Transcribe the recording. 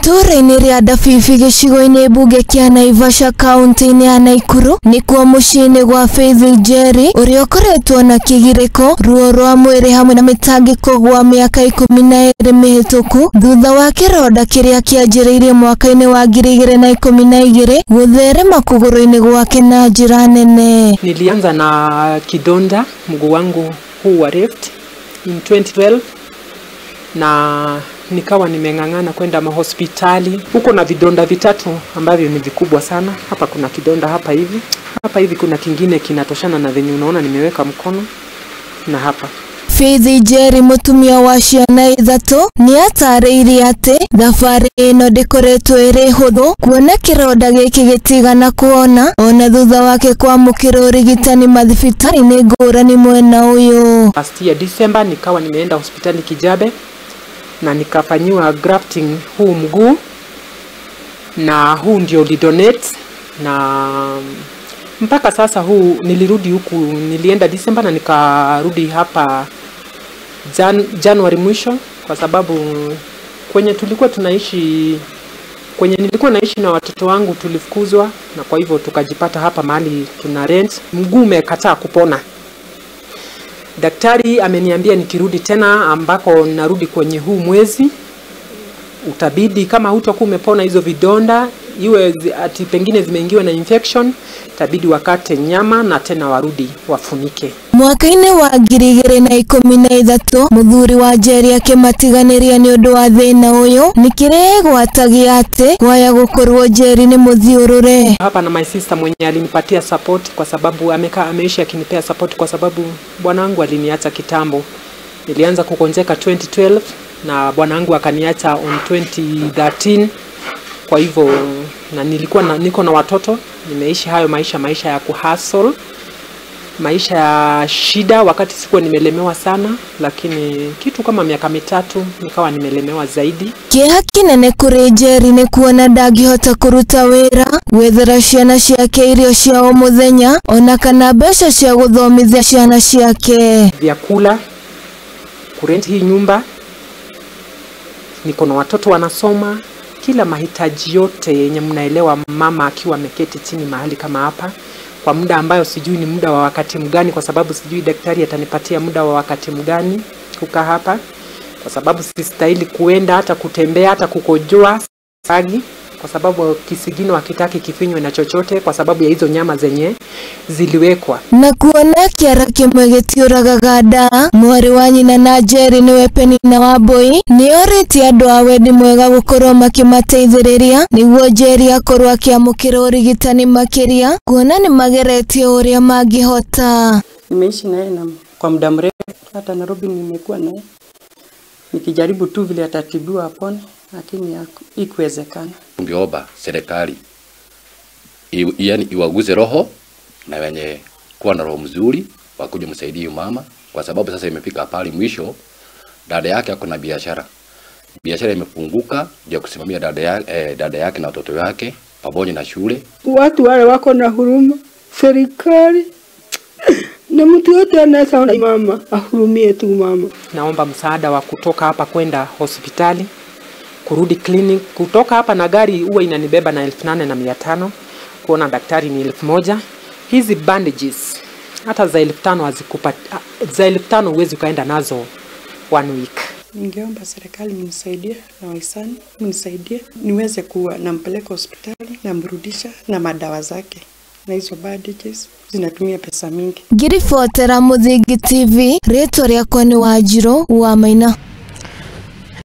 Itũũra-inĩ rĩa Ndabibi gĩcigo-inĩ mbunge kĩa Naivasha kaunti-inĩ ya Naikuru nĩkuo mũciĩ-inĩ gwa Faith Njeri ũrĩa ũkoretwo na kĩgirĩko, ruo rwa mwĩrĩ hamwe na mĩtangĩko gwa mĩaka 12 mĩhĩtũku thutha wa kĩronda kĩrĩa kĩanjĩrĩirie mwaka-inĩ wa 2012 gũtherema kũgũrũ-inĩ gwake na njĩra nene. Nilianza na kidonda mguu wangu huu wa left in 2012 na nikawa nimeng'ang'ana kwenda mahospitali huko na vidonda vitatu ambavyo ni vikubwa sana. Hapa kuna kidonda hapa hivi kuna kingine kinatoshana na venye unaona nimeweka mkono na hapa. Faith Njeri mutumia wa ciana ithatũ nĩ atarĩirie atĩ thabarĩ ĩno ndĩkoretwo ĩrĩ hũthũ kuona kĩronda gĩkĩ gĩtigana kuona ona thutha wake kwamũkĩra ũrigitani mathibitarĩ-inĩ ngũrani mwena ũyũ. Last year December nikawa nimeenda hospitali Kijabe na nikafanyiwa grafting huu mguu na huu ndio ulidonate, na mpaka sasa huu nilirudi huku, nilienda December na nikarudi hapa January mwisho, kwa sababu kwenye tulikuwa tunaishi, kwenye nilikuwa naishi na watoto wangu tulifukuzwa, na kwa hivyo tukajipata hapa mahali tuna rent. Mguu umekataa kupona. Daktari ameniambia nikirudi tena, ambako narudi kwenye huu mwezi, utabidi kama hutakuwa umepona hizo vidonda, iwe ati pengine zimeingiwa na infection, itabidi wakate nyama na tena warudi wafunike. Mwaka-inĩ wa 2013 mũthuri wa Njeri akĩmatiganĩria nĩ ũndũ wa thĩna ũyũ nĩ kĩrĩa egwatagia atĩ kwaya gũkorwo Njeri nĩ mũthiũrũre. Hapa na my sister mwenye alinipatia support, kwa sababu ameishi akinipea support, kwa sababu bwanangu aliniacha kitambo. Nilianza kukonjeka 2012 na bwanangu akaniacha on 2013. Kwa hivyo na nilikuwa na, niko na watoto, nimeishi hayo maisha ya kuhustle, maisha ya shida. Wakati sikuwa nimelemewa sana, lakini kitu kama miaka 3 nikawa nimelemewa zaidi. Kĩeha kĩnene kũrĩ Njeri nĩ kuona ndangĩhota kũruta wĩra, gwethera ciana ciake irio cia o mũthenya ona kana mbeca cia gũthomithia ciana ciake. Vyakula, kurent hii nyumba, niko na watoto wanasoma, kila mahitaji yote yenye mnaelewa mama akiwa ameketi chini mahali kama hapa kwa muda ambayo sijui ni muda wa wakati mgani, kwa sababu sijui daktari atanipatia muda wa wakati mgani kukaa hapa, kwa sababu sistahili kuenda hata kutembea hata kukojoa sagi, kwa sababu kisigino hakitaki kifinywe na chochote kwa sababu ya hizo nyama zenye ziliwekwa. Na kuona kĩara kĩmwe gĩtiũragaga nda, mwarĩ wa nyina na Njeri nĩwe Penina Wambui nĩorĩtie andũ a wendi mwega gũkorwo makĩmateithĩrĩria nĩguo Njeri akorwo akĩamũkĩra ũrigitani makĩria, kuona nĩ mageretie ũrĩa mangĩhota. Nimeishi naye na kwa muda mrefu, hata Nairobi nimekuwa naye nikijaribu tu vile atatibiwa apone, lakini haikuwezekana. Tungeomba serikali yani iwaguze roho na wenye kuwa na roho mzuri wakuje msaidie mama, kwa sababu sasa imefika pale mwisho. Dada yake ako na biashara imefunguka ya kusimamia dada yake na watoto wake pamoja na shule. Watu wale wako na huruma, serikali na mtu yote anaweza mama ahurumie tu mama. Naomba msaada wa kutoka hapa kwenda hospitali, kurudi clinic. Kutoka hapa na gari huwa inanibeba na 8,500, kuona daktari ni 1,000. Hizi bandages hata za 5,000 hazikupa, za 5,000 huwezi ukaenda nazo 1 week. Ningeomba serikali mnisaidie na wahisani mnisaidie niweze kuwa nampeleka hospitali namrudisha na madawa zake, na hizo bandages zinatumia pesa mingi. Ngiribotera Mũthingi TV, rĩtwa rĩakwa nĩ Wanjirũ wa Maina.